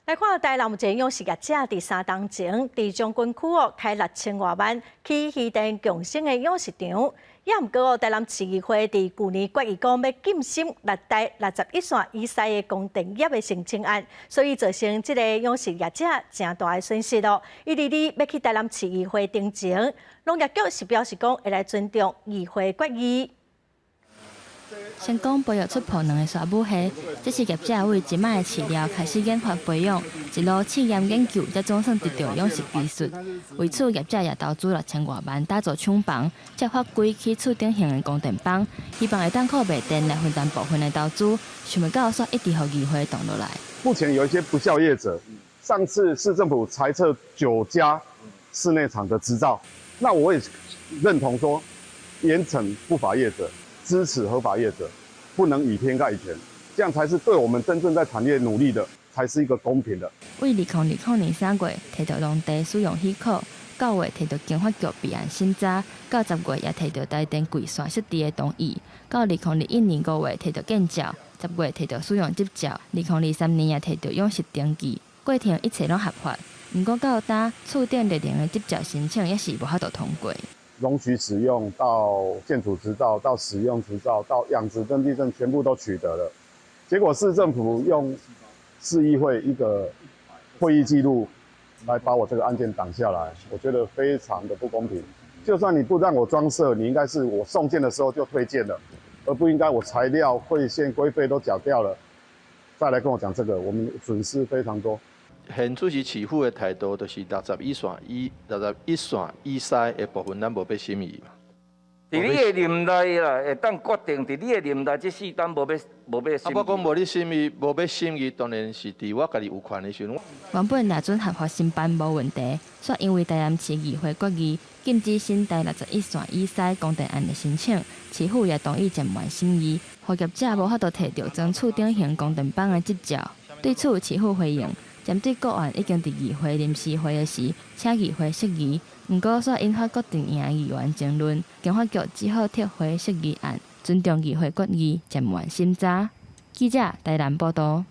來看台南有一个養殖業者佇3冬前，佇將軍區哦開6000外萬起漁電共生的養殖場，也毋過哦，台南市議會佇舊年決議講欲禁審六台六十一線以西的光電業的申請案，所以造成這个養殖業者誠大的損失咯。伊佇咧欲去台南市議會陳情，農業局是表示講會來尊重議會決議。成功培育出抱卵的沙母蝦，這是業者為這擺的飼料開始研發培養，一路試驗研究，才總算得著養殖技術。為此，業者也投資6000外萬打造廠房，才法規起厝頂型的光電板，希望會當靠賣電來分擔部分的投資。想袂到，煞一直予議會擋落來。目前有一些不肖業者，上次市政府裁撤9家室內場的執照，那我也認同說，嚴懲不法業者。支持合法業者，不能以偏概全，這樣才是對我們真正在產業努力的，才是一個公平的。為2020年3月提著農地使用許可，9月提著經發局備案審查，到10月也提著台電櫃線設置的同意，到2021年5月提著建照，10月提著使用執照，2023年也提著養殖登記，過程一切攏合法。毋過到今厝頂熱能的執照申請猶是無法度通過。容許使用到建築執照，到使用執照，到養殖登記證，全部都取得了。結果市政府用市議會一個會議記錄來把我這個案件擋下來，我覺得非常的不公平。就算你不讓我裝設，你應該是我送件的時候就退件了，而不應該我材料、會線、規費都繳掉了，再來跟我講這個，我們損失非常多。現此時市府的態度就是61線以西的部分，咱無欲審議嘛。佇你的任內啦，會當決定佇你的任內，這四單無欲審議。啊，我講無咧審議，無欲審議，當然是佇我家己有權的時陣。原本若準合法申辦無問題，卻因為台南市議會決議禁止新台61線以西光電案的申請，市府也同意暫緩審議，予業者無法度提著裝厝頂型光電板的執照。對此，市府回應，針對個案已經佇議會臨時會議時，請議會釋疑，毋過煞引發各陣營議員爭論，經發局只好撤回釋疑案，尊重議會決議，暫緩審查。記者台南報導。